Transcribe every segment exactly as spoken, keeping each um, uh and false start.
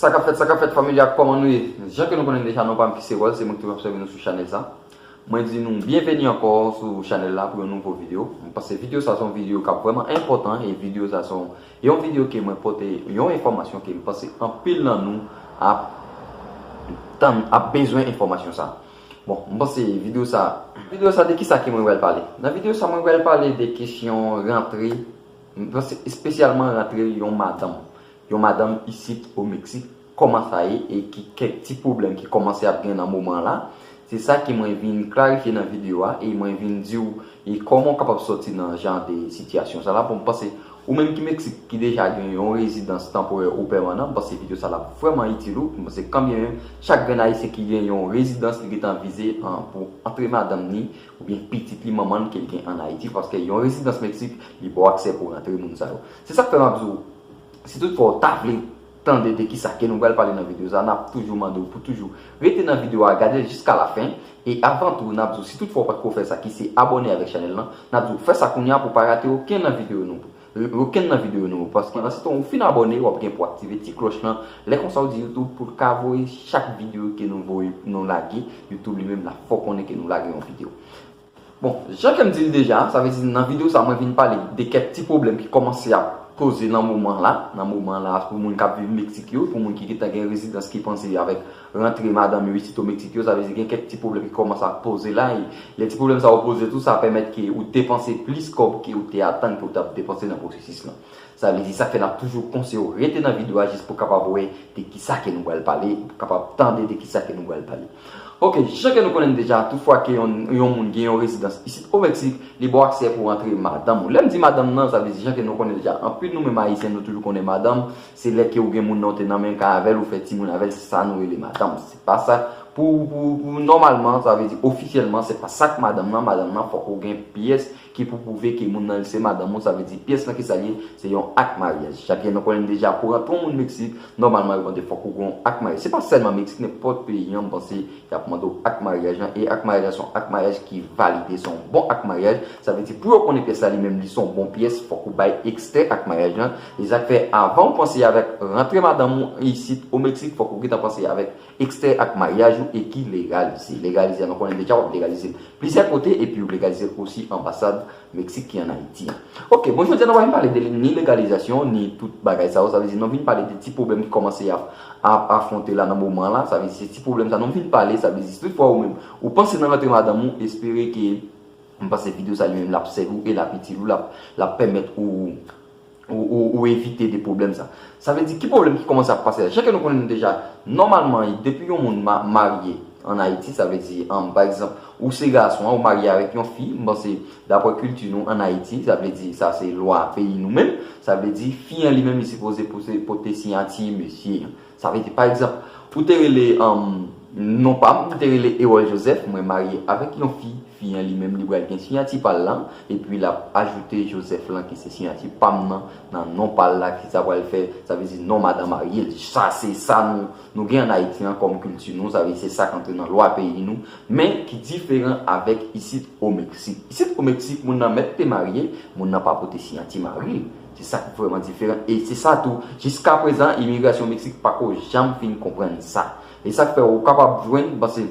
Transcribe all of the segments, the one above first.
Sa k ap fèt, sa k ap fèt, fanmi ak kòman nou ye? Jan ke nou konnen deja, non pa m ki se Wòl, se mwen ki toujou ap sèvi nou sou chanèl sa. Mwen di nou byenveni ankò sou chanèl la pou yon nouvo videyo. Mwen panse videyo sa se yon videyo k ap vrèman enpòtan e videyo sa se yon, yon videyo ke mwen pote yon enfòmasyon ke m panse anpil nan nou ap tann, ap bezwen enfòmasyon sa. Bon, mwen panse videyo sa, videyo sa de ki sa ke mwen pral pale? Nan videyo sa mwen pral pale de kesyon rantre, mwen panse espesyalman rantre yon madanm. Yon madanm isit o Meksik, kòman sa ye e ki kèk ti pwoblèm ki kòmanse ap gen nan moman la. Se sa ke mwen vin klarifye nan videyo a e mwen vin di w e kòman w kapab sòti nan jan de sitiyasyon sa la. Bon, m panse ou menm ki Meksik ki deja gen yon rezidans tanporè ou pèmanan, m panse videyo sa la vrèman itil ou. M panse kanbyen menm chak grenn ayisyen ki gen yon rezidans li gentan vize an pou antre madanm ni oubyen pitit li manman l ke l gen ann Ayiti, paske yon rezidans Meksik li ba w aksè pou rantre moun sa yo. Se sa k fè m ap di w, si toutfwa w ta vle tande de kisa ke nou pral pale nan videyo sa, n ap toujou mande w pou toujou rete nan videyo a, gade l jiska lafen. E avan tou, n ap di w, si toutfwa w potko fè sa, ki se abòne avèk chanèl lan, n ap di w fè sa kounye a pou w pa rate okenn nan videyo nou. Okenn nan videyo nou, paske nan sitan ou fin abòne, w ap gen pou aktive ti klòch lan. Lè konsa w di YouTube pou l ka voye chak videyo ke nou voye, nou lage, YouTube li menm l ap fè w konnen ke nou lage yon videyo. Bon, jan ke m di l deja, sa vle di nan videyo sa mwen vin pale de kèk ti pwoblèm ki kòmanse ap poze nan moman la, nan moman la pou moun k ap viv Meksik yo, pou moun ki gentan gen rezidans ki panse avèk rantre madanm yo isit o Meksik yo, sa vle di gen kèk ti pwoblèm ki kòmanse ap poze la, e lè ti pwoblèm sa yo poze tou, sa pèmèt ke ou depanse plis kòb ke ou te atann ke ou t ap depanse nan pwosesis lan. Sa vle di sa k fè n ap toujou konseye w rete nan videyo a jis pou w kapab wè de kisa ke nou pral pale, pou w kapab tande de kisa ke nou pral pale. Ok, jan ke nou konnen deja, toutfwa ke yon, yon moun gen yon rezidans isit o Meksik, li ba w aksè pou w antre madanm ou. Lè m di madanm nan, sa vle di jan ke nou konnen deja, anpil nou menm ayisyen nou toujou konnen madanm, se lè ke ou gen moun nan ou te nan menm kay avè l, ou fè timoun avè l, se sa nou rele madanm. Se pa sa, pou, pou, pou nòmalman, sa vle di ofisyèlman, se pa sa k madanm nan. Madanm nan, fòk ou gen pyès ki pou pwouve ke moun nan se madanm ou, sa vle di pyès lan ki sa l ye, se yon ak maryaj. Chak jan nou konnen deja, pou rantre yon moun Meksik, nòmalman yo mande fòk ou gen yon ak maryaj. Se pa sèlman Meksik, nenpòt peyi an, m panse y ap mande w ak maryaj lan, e ak maryaj lan se yon ak maryaj ki valide, se yon bon ak maryaj. Sa vle di pou yo konnen pyès la li menm li se yon bon pyès, fòk ou bay ekstrè ak maryaj lan. E sa k fè avan w panse avèk rantre madanm ou isit o Meksik, fòk ou gentan panse avèk ekstrè ak maryaj ou e ki legalize. Legalize a nou konnen deja w ap legalize l plizyè kote epi w legalize l osi anbasad Meksik ki ann Ayiti an. Ok, bon, jodi a nou pa vin pale de ni legalizasyon ni tout bagay sa yo, sa vle di nou vin pale de ti pwoblèm ki kòmanse ap, ap afwonte la nan moman la, sa vle di se ti pwoblèm sa nou vin pale, sa vle di si toutfwa ou menm ou panse nan rantre madanm ou, espere ke m panse videyo sa li menm l ap sèvi w e l ap itil ou, l ap, l ap pèmèt ou ou, ou, ou evite de pwoblèm sa. Sa vle di ki pwoblèm ki kòmanse ap pase la? Jan ke nou konnen deja, nòmalman, depi yon moun ma-, marye ann Ayiti, sa vle di, um, pa egzanp, ou se gason an, ou marye avèk yon fi, m panse, daprè kilti nou ann Ayiti, sa vle di, sa se lwa peyi nou menm, sa vle di, fi an li menm li sipoze pote, pote siyati mesye an. Sa vle di, pa egzanp, ou te rele, um, non pa m, ou te rele Erol Joseph, mwen marye avèk yon fi, fi an li menm li pral gen siyati pa l lan, epi l ap ajoute Joseph lan ki se siyati pa m nan, nan non pa l la, ki sa pral fè, sa vle di non madanm marye l. Sa se sa nou, nou gen ann Ayiti an kòm kilti nou, sa vle di se sa k antre nan lwa peyi nou, men ki diferan avèk isit o Meksik. Isit o Meksik, moun nan mèt te marye, moun nan pa pote siyati mari l. Se sa k vrèman diferan. E se sa tou, jiska prezan, imigrasyon Meksik pako janm fin konprann sa. E sa k fè ou kapab jwenn, paske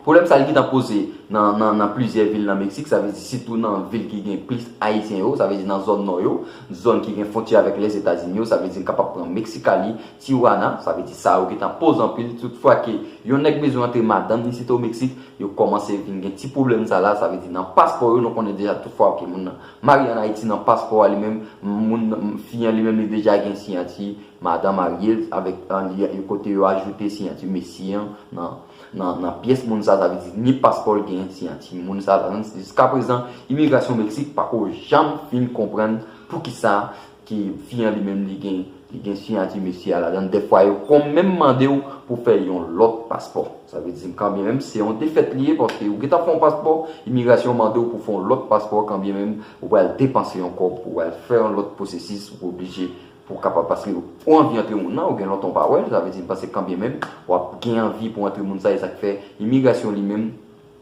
pwoblèm sa li gentan poze nan, nan, nan plizyè vil nan Meksik, sa vle di sitou nan vil ki gen plis Ayisyen yo, sa vle di nan zòn nò yo, zòn ki gen fwontyè avèk Lèzetazini yo, sa vle di n kapab pran Mexicali, Tijuana, sa vle di sa yo gentan poze anpil, toutfwa ke yon nèg bezwen antre madanm li isit o Meksik, yo kòmanse vin gen ti pwoblèm sa la, sa vle di nan paspò yo, nou konnen deja toutfwa ke moun nan marye ann Ayiti nan paspò a li menm, moun, fi an li menm li deja gen siyati madanm marye l avèk, an, li, kote yo ajoute siyati mesye an nan, nan, nan pyès moun sa, sa vle di ni paspò l gen siyati moun sa ladan l. Jiska prezan, imigrasyon Meksik pako janm fin konprann poukisa ke fi an li menm li gen, li gen siyati mesye a ladan l. Dèfwa yo konn menm mande w pou fè yon lòt paspò. Sa vle di kanmenm se yon defèt li ye, paske ou gentan fè yon paspò, imigrasyon mande w pou fè yon lòt paspò, kanmenm ou pral depanse yon kòb pou w al fè yon lòt pwosesis, ou oblije pou w kapab, paske ou anvi antre moun nan, ou gen lontan w pa wè l, sa vle di m panse kanmenm w ap gen anvi pou antre moun sa, e sa k fè imigrasyon li menm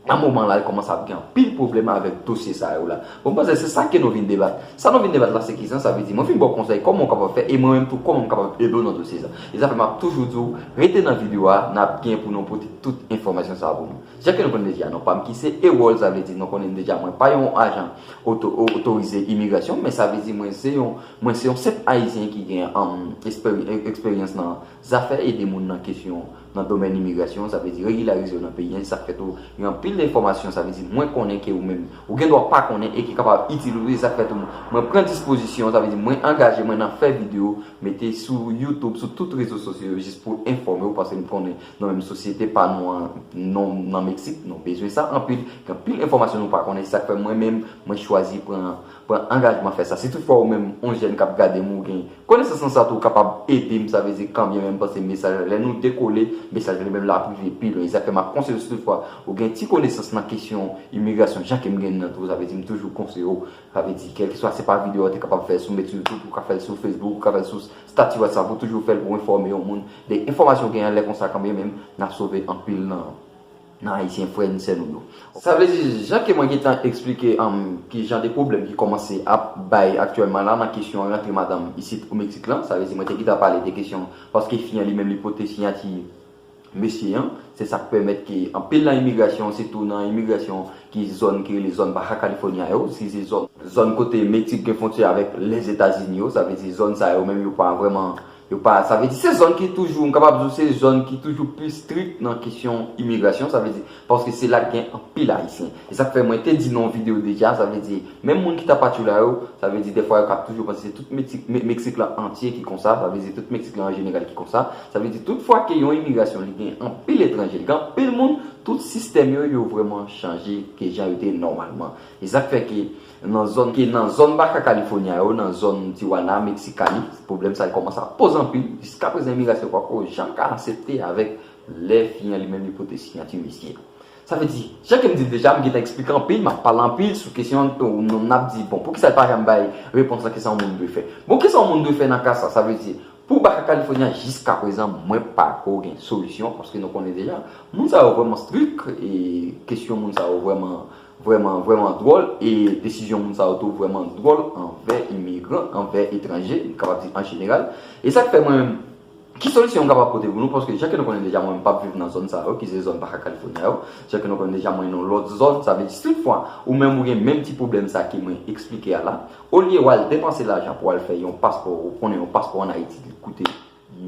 Nan moman la, li kòmanse ap gen anpil pwoblèm avèk dosye sa yo la. Bon, m panse se sa ke nou vin debat. Sa nou vin debat la, se kisa? Sa vle di, mwen vin ba w konsèy kòman w kapab fè, e mwen menm tou, kòman m kapab ede w nan dosye sa. E sa fè m ap toujou di w, rete nan videyo a, n ap gen pou nou pote tout enfòmasyon sa pou nou. Jan ke nou konnen deja, non pa m ki se Erol, sa vle di, nou konnen deja, mwen pa yon ajan oto-, o-, otorize imigrasyon, men sa vle di, mwen se yon, mwen se yon senp Ayisyen ki gen, um, esperi-, eksperyans nan zafè ede moun nan kesyon, nan domèn imigrasyon, sa vle di regilyarize yo nan peyi a, e sa k fè tou, gen anpil enfòmasyon, sa vle di mwen konnen ke ou menm, ou gen dwa pa konnen e ki kapab itil ou, e sa k fè tou, mwen pran dispozisyon, sa vle di mwen angaje mwen nan fè videyo, mete sou YouTube, sou tout rezo sosyo yo, jis pou enfòme w, paske m konnen nan menm sosyete pa nou an, nou nan Meksik, nou bezwen sa anpil, gen anpil enfòmasyon nou pa konnen, e sa k fè mwen menm, mwen chwazi pran, pran angajman fè sa. Si toutfwa ou menm, yon jèn k ap gade m, ou gen konesans nan sa tou kapab ede m, sa vle di kanmenm, m panse mesaj la, lè nou dekole, mesaj la li menm l ap rive pi lwen. E sa k fè m ap konseye w, si toutfwa ou gen ti konesans nan kesyon imigrasyon, jan ke m gen nan tou, sa vle di m toujou konseye w, sa vle di kèlkeswa se pa videyo a ou te kapab fè sou, met sou YouTube, ou ka fè l sou Facebook, ou ka fè l sou stati WhatsApp, ou toujou fè l pou enfòme yon moun. De enfòmasyon w genyen lè konsa kanmenm, n ap sove anpil nan nan Ayisyen frè n sè nou yo. Sa vle di, jan ke mwen gentan eksplike, um, ki jan de pwoblèm ki kòmanse ap bay aktyèlman la nan kesyon rantre madanm isit o Meksik lan, sa vle di, mwen te gentan pale de kesyon, paske fi an li menm li pote siyati mesye an, se sa k pèmèt ke anpil nan imigrasyon, sitou nan imigrasyon ki zòn ki rele zòn Baja California yo, si se zòn, zòn kote Meksik gen fwontyè avèk Lèzetazini yo, sa vle di zòn sa yo menm yo pa vrèman Yo pa, sa vle di se zòn ki toujou, m kapab di w se zòn ki toujou pi strik nan kesyon imigrasyon, sa vle di, paske se la k gen anpil Ayisyen. E sa k fè mwen te di nan yon videyo deja, sa vle di, menm moun ki t ap patchoula yo, sa vle di, dèfwa yo k ap toujou panse se tout Meksik, Me-, Meksik lan antye ki konsa, sa vle di, tout Meksik lan an jeneral ki konsa. Sa vle di, tout fwa ke yon imigrasyon, li gen anpil etranje, li gen anpil moun, tout sistèm yo, yo vrèman chanje ke jan yo te ye nòmalman. E sa k fè ke nan zòn, ke nan zòn Baja California yo, nan zòn Tijuana, Mexicali, pwoblèm sa yo kòmanse ap poze anpil. Jiskaprezan, imigrasyon poko janm ka aksepte avèk lè fi an li menm li pote siyati mesye. Sa vle di, jan ke m di l deja, m gentan eksplike anpil, m ap pale anpil sou kesyon, n ap di, bon, poukisa l pa janm bay repons lan, kisa yon moun dwe fè? Bon, kisa yon moun dwe fè nan ka sa? Sa vle di, pou Baja California, jiskaprezan, mwen pako gen solisyon, paske nou konnen deja, moun sa yo vrèman strik, e kesyon moun sa yo vrèman, vrèman, vrèman dwòl, e desizyon moun sa yo tou vrèman dwòl anvè imigran, anvè etranje, m kapab di an jeneral. E sa k fè mwen menm, ki solisyon m kapab pote pou nou? Paske jan ke nou konnen deja, mwen menm p ap viv nan zòn sa yo, ki se zòn Baja California yo. Jan ke nou konnen deja, mwen nan lòt zòn, sa vle di si toutfwa, ou menm ou gen menm ti pwoblèm sa ke mwen eksplike a la, olye w al depanse lajan pou w al fè yon paspò, ou konnen yon paspò ann Ayiti, li koute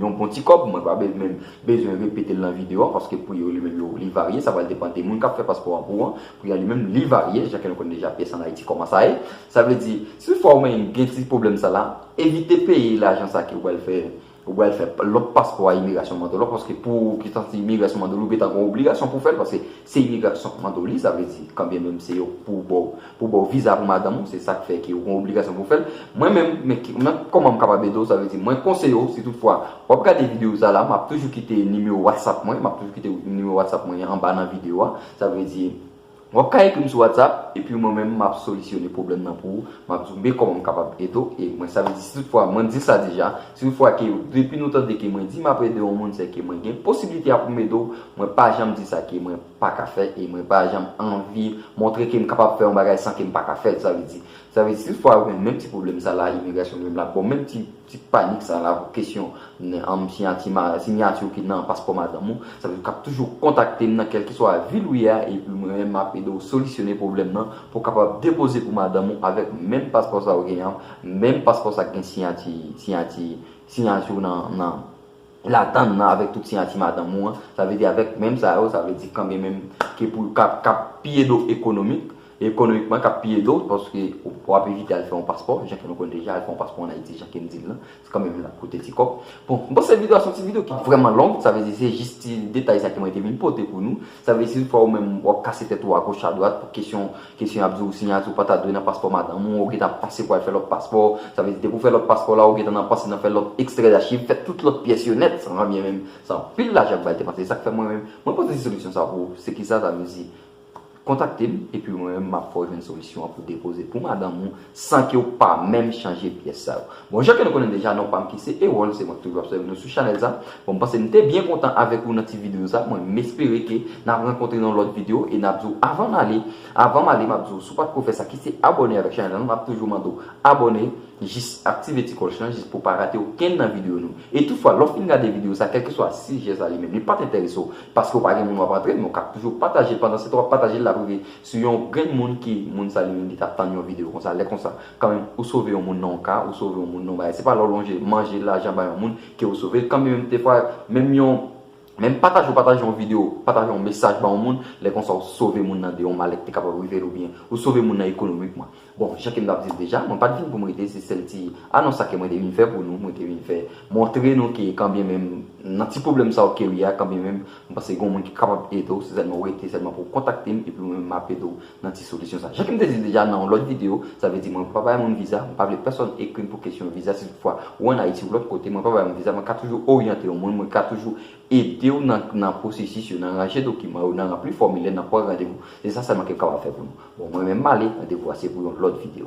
yon bon ti kòb, mwen pa be-, menm bezwen repete l nan videyo a, paske pri yo li menm yo, li varye, sa pral depann de moun k ap fè paspò a pou ou an, pri a li menm li varye, jan ke nou konnen deja pyès ann Ayiti kòman sa ye. Sa vle di, si toutfwa ou menm gen ti pwoblèm sa la, evite peye lajan sa ke ou pral fè, ou pral fè lòt paspò a imigrasyon mande w la, paske pou ki santi imigrasyon mande w, ou gentan gen yon obligasyon pou fè l, paske se imigrasyon k mande w li, sa vle di, kanmenm se yo pou ba w, pou ba w viza pou madanm ou, se sa k fè ke ou gen obligasyon pou fè l. Mwen menm, men ki, men kòman m kapab ede w, sa vle di, mwen konseye w, si toutfwa w ap gade videyo sa la, m ap toujou kite nimewo WhatsApp mwen, m ap toujou kite nimewo WhatsApp mwen anba nan videyo a, sa vle di, w ap ka ekri m sou WhatsApp, epi mwen menm, m ap solisyone pwoblèm nan pou ou, m ap di w, men kòman m kapab ede w, e mwen, sa vle di, si toutfwa, mwen di sa deja, si toutfwa ke depi nou tande ke mwen di m ap ede yon moun, se ke mwen gen posiblite a pou m ede w, mwen pa janm di sa ke mwen pa ka fè, e mwen pa janm anvi montre ke m kapab fè yon bagay san ke m pa ka fè l, sa vle di. Sa vle di, si toutfwa ou gen menm ti pwoblèm sa la, imigrasyon li menm l ap ba w menm ti, ti panik sa la pou kesyon, um, siyati ma-, siyati w ki nan paspò madanm ou, sa vle di ou kab toujou kontakte m nan kèlkeswa vil ou ye a, epi mwen menm m ap ede w solisyone pwoblèm nan pou w kapab depoze pou madanm ou avèk menm paspò sa ou genyen an, menm paspò sa k gen siyati, siyati, siyati w nan, nan, ladann nan avèk tout siyati madanm ou an. Sa vle di avèk menm sa yo, sa vle di kanmenm ke pou k ap, k ap pi ede w ekonomik, ekonomikman k ap pi ede w, paske w ap evite al fè yon paspò, jan ke nou konnen deja, al fè yon paspò ann Ayiti, jan ke m di l lan, se kanmenm l ap koute ti kòb. Bon, m panse videyo a se yon ti videyo ki vrèman long, sa vle di se jis ti detay sa ke mwen te vin pote pou nou. Sa vle di si toutfwa ou menm w ap kase tèt ou agoch adwat pou kesyon Kesyon y ap di w siyati w pa ta dwe nan paspò madanm ou, ou gentan ap panse pou al fè lòt paspò. Sa vle di depi w fè lòt paspò la, ou gentan nan panse nan fè lòt ekstrè dachiv, fè tout lòt pyès yo nèt, sa byen menm, se anpil lajan k pral depanse. Sa k fè mwen menm, mwen pote ti solisyon sa pou ou. Se kisa sa vle di? kontakte m, epi mwen menm m ap fè w jwenn solisyon an pou depoze pou madanm ou san ke w pa menm chanje pyès sa yo. Bon, jan ke nou konnen deja, non pa m ki se Erol, se mwen ki toujou ap sèvi nou sou chanèl sa. Bon, m panse m te byen kontan avèk ou nan ti videyo sa. Mwen, m espere ke n ap rankontre nan lòt videyo e n ap di w avan n ale, avan m ale, m ap di w si w pa t ko fè sa, ki se abòne avèk chanèl la, m ap toujou mande w abòne, jis aktive ti klòch lan, jis pou w pa rate okenn nan videyo nou. E toutfwa, lè w fin gade videyo sa, kèlkeswa sijè sa li menm, li pa t enterese w, paske w pa gen moun w ap antre, men w ka toujou pataje l. Pandan se tan w ap pataje l, l ap rive sou yon grenn moun ki, moun sa li menm, li t ap tann yon videyo konsa. Lè konsa, kanmenm, ou sove yon moun nan yon ka, ou sove yon moun nan yon bagay. Se pa lè w lonje manje lajan bay yon moun ke w sove l. Kanmenm, defwa, menm yon, menm pataje, w pataje yon videyo, pataje yon mesaj ba yon moun, lè konsa w sove moun nan de yon malè ki te kapab rive l oubyen ou sove moun nan ekonomikman. Bon, jan ke m t ap di l deja, mwen pa t vin pou m rete, se sèl ti anons sa ke mwen te vin fè pou nou, mwen te vin fè montre nou ke kanmenm nan ti pwoblèm sa yo ke w ye a, kanmenm m panse gen yon moun ki kapab ede w, se sèlman w rete sèlman pou w kontakte m, epi mwen menm m ap ede w nan ti solisyon sa. Jan ke m te di l deja nan yon lòt videyo, sa vle di mwen pa bay moun viza, mwen pa vle pèsòn ekri m pou kesyon viza, si toutfwa ou ann Ayiti ou lòt kote, mwen pa bay moun viza, mwen ka toujou oryante yon moun, mwen ka toujou ede w nan, nan pwosesis yo, nan ranje dokiman yo, nan ranpli fòmilè, nan pran randevou. Se sa sèlman ke m kapab fè pou nou. Bon, mwen menm m ale, randevou a se pou yon lòt videyo.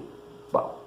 Bye.